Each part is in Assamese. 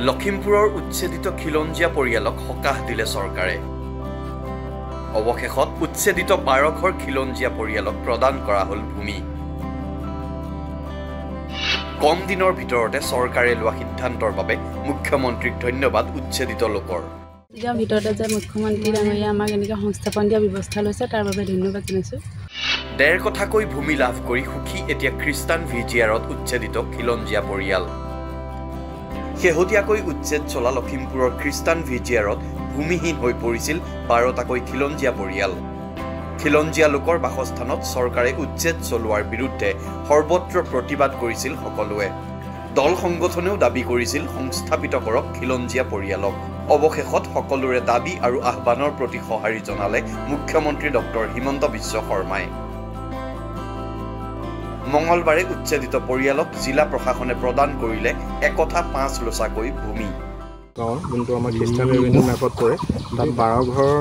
লখিমপুৰৰ উচ্ছেদিত খিলঞ্জীয়া পৰিয়ালক সকাহ দিলে চৰকাৰে। অৱশেষত উচ্ছেদিত 12 ঘৰ খিলঞ্জীয়া পৰিয়ালক প্ৰদান কৰা হ'ল ভূমি। কম দিনৰ ভিতৰতে চৰকাৰে লোৱা সিদ্ধান্তৰ বাবে মুখ্যমন্ত্ৰীক ধন্যবাদ উচ্ছেদিত লোকৰ। ইয়াৰ ভিতৰতে যে মুখ্যমন্ত্ৰী ডাঙৰীয়া আমাক এনেকৈ সংস্থাপন দিয়া ব্যৱস্থা লৈছে, তাৰ বাবে ধন্যবাদ জনাইছোঁ। ডেৰ কথাকৈ ভূমি লাভ কৰি সুখী এতিয়া খ্ৰীষ্টান ভিজিআৰত উচ্ছেদিত খিলঞ্জীয়া পৰিয়াল। শেহতীয়াকৈ উচ্ছেদ চলা লখিমপুৰৰ খ্ৰীষ্টান ভিজিআৰত ভূমিহীন হৈ পৰিছিল 12টাকৈ খিলঞ্জীয়া পৰিয়াল। খিলঞ্জীয়া লোকৰ বাসস্থানত চৰকাৰে উচ্ছেদ চলোৱাৰ বিৰুদ্ধে সৰ্বত্ৰ প্ৰতিবাদ কৰিছিল সকলোৱে। দল সংগঠনেও দাবী কৰিছিল সংস্থাপিত কৰক খিলঞ্জীয়া পৰিয়ালক। অৱশেষত সকলোৰে দাবী আৰু আহ্বানৰ প্ৰতি সঁহাৰি জনালে মুখ্যমন্ত্ৰী ডক্টৰ হিমন্ত বিশ্ব শৰ্মাই। মঙলবাৰে উচ্ছেদিত পৰিয়ালক জিলা প্ৰশাসনে প্ৰদান কৰিলে 1.5 লোচাকৈ ভূমি। গাঁৱৰ যোনটো আমাৰ খ্ৰীষ্টান ৰেভিনিউ মেপত পৰে, তাত 12 ঘৰ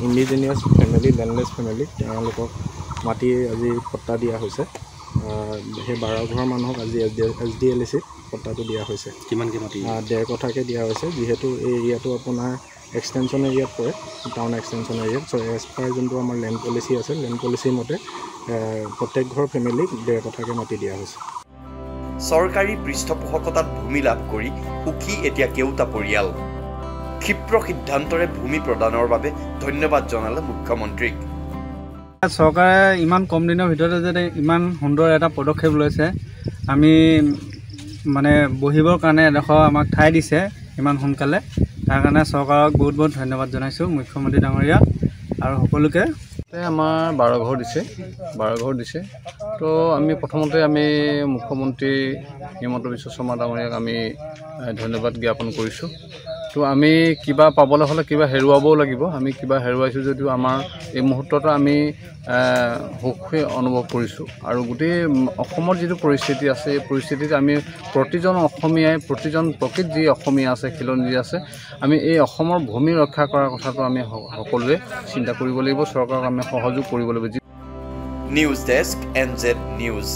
ইণ্ডিজিনিয়াছ ফেমিলি, লেণ্ডলেছ ফেমিলি, তেওঁলোকক মাটি আজি পট্টা দিয়া হৈছে। সেই 12 ঘৰ মানুহক আজি এছ ডি এল চিত পট্টাটো দিয়া হৈছে। কিমানকৈ মাটি? 1.5 কঠাকৈ দিয়া হৈছে। যিহেতু এই এৰিয়াটো আপোনাৰ এক্সটেনশ্যন এৰিয়াত পৰে, টাউন এক্সটেনশ্যন এৰিয়াত। চ' এজ পাৰ যোনটো আমাৰ লেণ্ড পলিচি আছে, লেণ্ড পলিচিৰ মতে প্ৰত্যেক ঘৰ ফেমিলিক 1.5 কঠাকৈ মাটি দিয়া হৈছে। চৰকাৰী পৃষ্ঠপোষকতাত ভূমি লাভ কৰি সুখী এতিয়া কেওটা পৰিয়াল। ক্ষীপ্ৰ সিদ্ধান্তৰে ভূমি প্ৰদানৰ বাবে ধন্যবাদ জনালে মুখ্যমন্ত্ৰীক। চৰকাৰে ইমান কম দিনৰ ভিতৰতে যাতে ইমান সুন্দৰ এটা পদক্ষেপ লৈছে, আমি মানে বহিবৰ কাৰণে এডোখৰ আমাক ঠাই দিছে ইমান সোনকালে, তাৰ কাৰণে চৰকাৰক বহুত বহুত ধন্যবাদ জনাইছোঁ, মুখ্যমন্ত্ৰী ডাঙৰীয়া আৰু সকলোকে। আমাৰ 12 ঘৰ দিছে, 12 ঘৰ দিছে। তো আমি প্ৰথমতে আমি মুখ্যমন্ত্ৰী হিমন্ত বিশ্ব শৰ্মা ডাঙৰীয়াক আমি ধন্যবাদ জ্ঞাপন কৰিছোঁ। তো আমি কিবা পাবলৈ হ'লে কিবা হেৰুৱাবও লাগিব। আমি কিবা হেৰুৱাইছোঁ যদিও আমাৰ এই মুহূৰ্তত আমি সুখী অনুভৱ কৰিছোঁ। আৰু গোটেই অসমত যিটো পৰিস্থিতি আছে, এই পৰিস্থিতিত আমি প্ৰতিজন অসমীয়াই, প্ৰতিজন প্ৰকৃত যি অসমীয়া আছে, খিলঞ্জীয়া আছে, আমি এই অসমৰ ভূমি ৰক্ষা কৰাৰ কথাটো আমি সকলোৱে চিন্তা কৰিব লাগিব। চৰকাৰক আমি সহযোগ কৰিব লাগিব। News desk, N Z news.